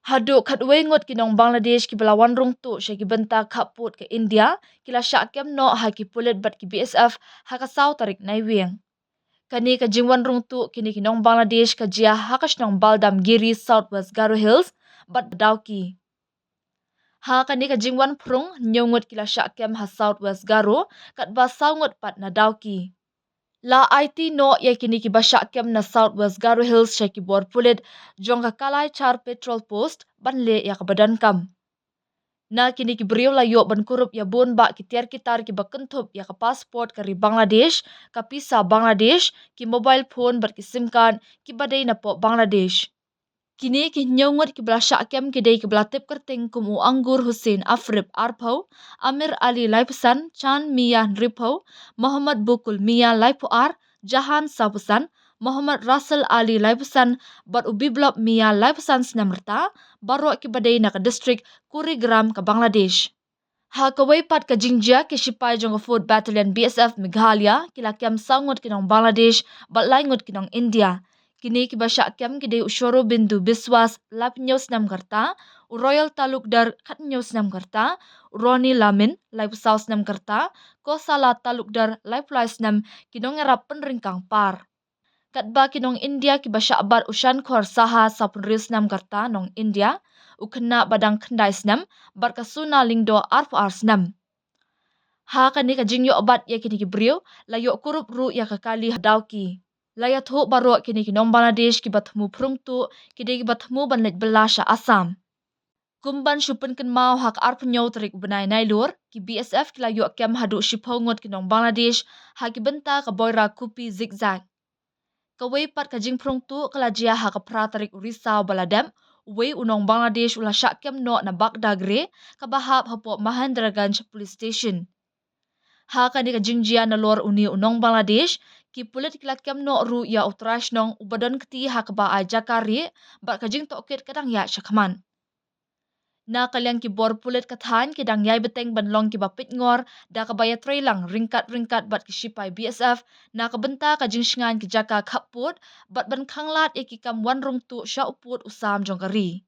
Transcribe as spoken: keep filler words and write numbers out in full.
Haduh khatwei ngut ki nong Bangladesh kiba la wan rung tuh sha ki bynta khappud ka India, ki la shah kem noh ha ki pulit bad ki B S F ha ka saw tarik Naiwieng. Kane ka jingwan rung tuh kine ki nong Bangladesh ka jia ha ka shnong Baldam Giri, South West Garo Hills, bad Dawki. Ha kane ka jingwan phrung, hynñiew ngut ki la shah kem ha South West Garo, katba saw ngut pat na Dawki. La aiti noh ïa kine kiba shah kem na South West Garo Hills sha ki bor pulit jong ka Kalaichar Patrol Post ban leh ïa kaba donkam. Na kine ki briew la ïoh ban kurup ïa bun bah ki tiar ki tar kiba kynthup ïa ka passport ka ri Bangladesh, ka pisa Bangladesh, ki mobile phone bad ki SIM card kiba dei na poh Bangladesh. Kine ki hynñiew ngut kiba la shah kem ki dei kiba la tip kyrteng kum u Angur Hussain Afrif arphew, Amir Ali laiphew san, Chan Mia hynriewphew, Mohammad Bukul Mia laiphew ar, Jahan sawphew san, Mohammad Russell Ali laiphew san, bad u Biplop Mia laiphew san snem rta, baroh kiba dei na ka distrik Kurigram ka Bangladesh. Ha kawei pat ka jingjia, ki shipai jong ka Fourth Battalion B S F Meghalaya ki la kem saw ngut ki nong Bangladesh bad lai ngut ki nong India. Kine kiba shah kem ki dei u Shorobindu Biswas, laiphew hynñiew snem ka rta, u Royal Talukdar, khathynñiew snem ka rta, u Ronnie Lamin, laiphew saw snem ka rta, Kosala Talukdar, laiphew lai snem, ki nongïarap pynryngkang par. Katba ki nong India kiba shah bat, u Shankhor Saha, sawphew hynriew snem ka rta, nong India, u khynnah ba dang khyndai snem, bad ka Suna Lyngdoh, arphew ar snem. Ha kane ka jingïoh bat ïa kine ki briew, la ïoh kurup ruh ïa ka kali ha Dawki. La ïathuh baroh kine ki nong Bangladesh kiba thmu phrung tuh ki dei kiba thmu ban leit bylla sha Assam. Kum ban shu pynkynmaw, ha ka arphew hynñiew tarik u bnai Nailur, ki B S F ki la ïoh kem haduh shiphew ngut ki nong Bangladesh ha ki bynta ka Boira Kupi Zigzag. Kawei pat ka jingphrung tuh ka la jia ha ka phra tarik u Risaw ba la dep, uwei u nong Bangladesh u la shah kem noh na Bagda Grey, kaba hap hapoh Mahendraganj Police Station. Ha kane ka jingjia nalor une u nong Bangladesh, ki pulit ki la kem noh ruh ïa u trai shnong uba don kti ha kaba ai jaka rieh, bad ka jingtohkit ka dang ïaid shakhmat. Na ka liang ki bor pulit ka thaiñ ki dang ïai bteng ban long kiba peitngor da kaba ïatreilang ryngkat ryngkat bad ki shipai B S F na ka bynta ka jingshngaiñ ki jaka khappud bad ban khanglad ïa ki kam wan rung tuh sha u pud u sam jong ka ri.